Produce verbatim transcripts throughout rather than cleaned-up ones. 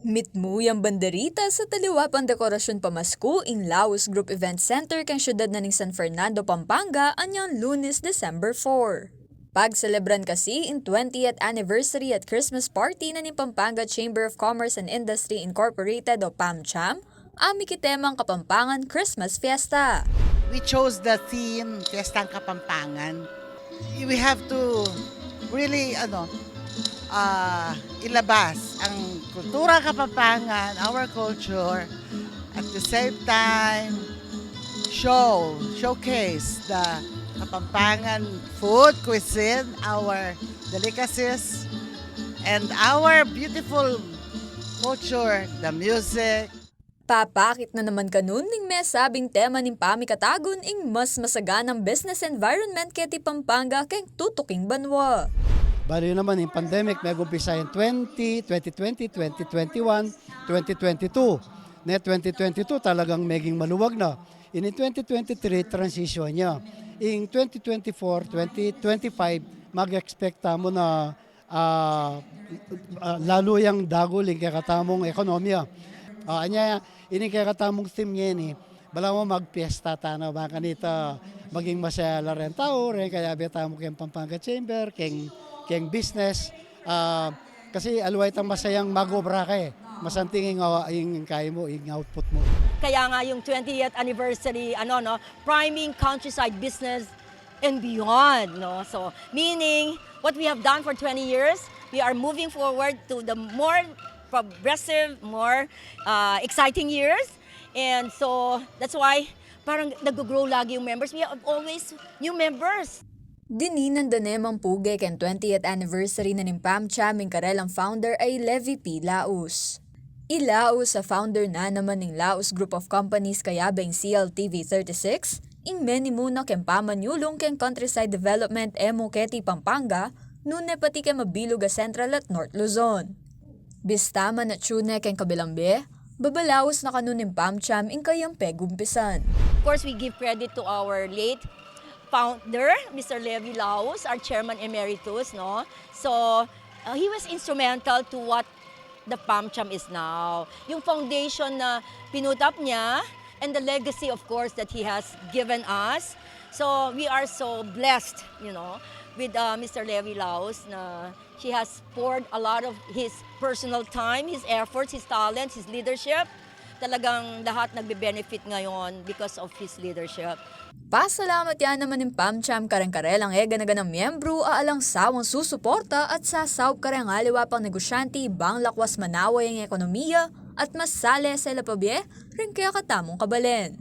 Mitmu yang banderita sa taliwa pang dekorasyun pamasku ing Laus Group Event Center keng syudad na ning San Fernando, Pampanga, anyang Lunes, December four. Pagselebran kasi ing twentieth anniversary at Christmas party na ning Pampanga Chamber of Commerce and Industry Incorporated o PAMCHAM, a mikitemang Kapampangan Christmas Fiesta. We chose the theme Fiestang Kapampangan. We have to really, ano, ah, ilabas ang kultura Kapampangan, our culture, at the same time, show, showcase the Kapampangan food, cuisine, our delicacies, and our beautiful culture, the music. Papakit na naman kanun ning mesabing tema ning pamikatagun ing mas masaganang business environment keti Pampanga keng tutuking banwa. Balu yu naman ing pandemic, megumpisa yang twenty, twenty twenty, twenty twenty-one, twenty twenty-two. Ne twenty twenty-two talagang meging maluwag na. Ini twenty twenty-three, transition ya. Ing twenty twenty-four, twenty twenty-five, mag-expect tamu na ah, ah, lalu yang dagul ing kekatamung ekonomiya. Ah, anya, ini kekatamung theme ngeni, balamu magpiesta tana, bang kanita maging masaya la reng tau, reng kayabe tamu keng Pampanga Chamber, keng, keng business. Ah, kasi aliwa itang masayang mag-obra ka e. Masanting ing, ah, ing kaya mu, ing output mu. Kaya nga yung twentieth anniversary, ano, no, priming countryside business and beyond, no? So, meaning, what we have done for twenty years, we are moving forward to the more progressive, more uh, exciting years. And so, that's why parang nag-grow lagi yung members. We have always new members. Dinan da ne mang puge keng twentieth anniversary na ning PAMCHAM ing karelang founder a i Levi P. Laus. I Laus a founder na naman ning Laus Group of Companies kayabe ing C L T V thirty-six, ing menimuna keng pamanyulung keng countryside development e mu keti Pampanga, nune pati keng mabilug a Central at North Luzon. Bista man atyu ne keng kabilang bie, babalaus na kanu ning PAMCHAM ing kayang pegumpisan. Of course, we give credit to our late founder, Mister Levi Laus, our chairman emeritus, no? So, uh, he was instrumental to what the PAMCHAM is now. Yung foundation na pinutap niya and the legacy, of course, that he has given us. So, we are so blessed, you know, with uh, Mister Levi Laus na he has poured a lot of his personal time, his efforts, his talents, his leadership. Talagang lahat nagbe-benefit ngayon because of his leadership. Pasalamat ya naman ning PAMCHAM kareng karelang e gana-ganang miyembru a alang sawang susuporta at sasaup kareng aliwa pang negosyante bang lakwas manaway ing ekonomiya at mas sale sela pa bie reng kekatamung kabalen.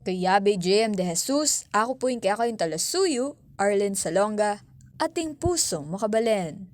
Kayabe i J M De Jesus, aku pu ing kekayung talasuyu, Arlene Salonga, ating pusung makabalen.